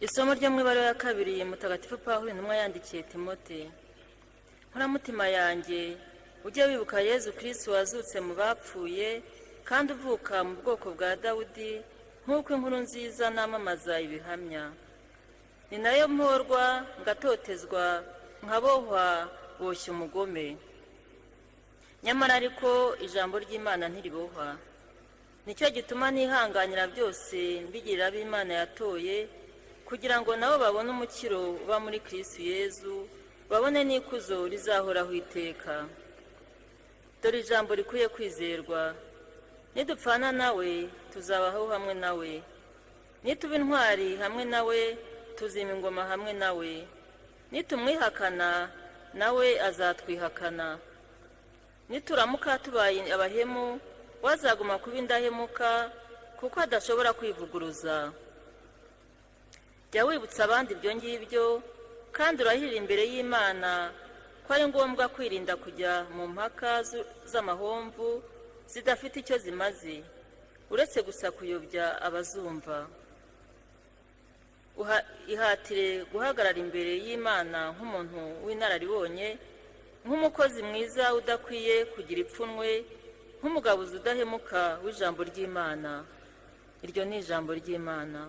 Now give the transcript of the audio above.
Isomo ryo mu ibaruwa ya kabiri Mutagatifu Pawulo intumwa yandikiye Timote. Nkoramutima yanjye, ujye wibuka Yezu Kirisitu wazutse mu bapfuye kandi uvuka mu bwoko bwa Dawudi, nk'uko Inkuru Nziza namamaza ibihamya. Ni nayo mporwa ngatotezwa, nkabohwa boshya umugome. Nyamara ariko ijambo ry'Imana ntiribohwa. Nicyo gituma nihanganira byose mbigirira ab'Imana yatoye, kugira ngo nabo babone umukiro uba muri Kirisitu Yezu, babone n'ikuzo rizahoraho iteka. Dore ijambo rikwiye kwizerwa: nidupfana nawe, tuzabaho hamwe nawe; nituba intwari hamwe nawe, tuzima ingoma hamwe nawe; nitumwihakana, nawe azatwihakana; nituramuka tubaye abahemu, we azaguma kuba indahemuka, kuko adashobora kwivuguruza. Jya wibutsa abandi ibyo ngibyo, kandi urahirire imbere y'Imana ko ari ngombwa kwirinda kujya mu mpaka z'amahomvu zidafite icyo zimaze, uretse gusa kuyobya abazumva. Ihatire guhagarara imbere y'Imana nk'umuntu w'inararibonye, nk'umukozi mwiza udakwiye kugira ipfunwe, nk'umugabuzi udahemuka w'ijambo ry'Imana. Iryo ni ijambo ry'Imana.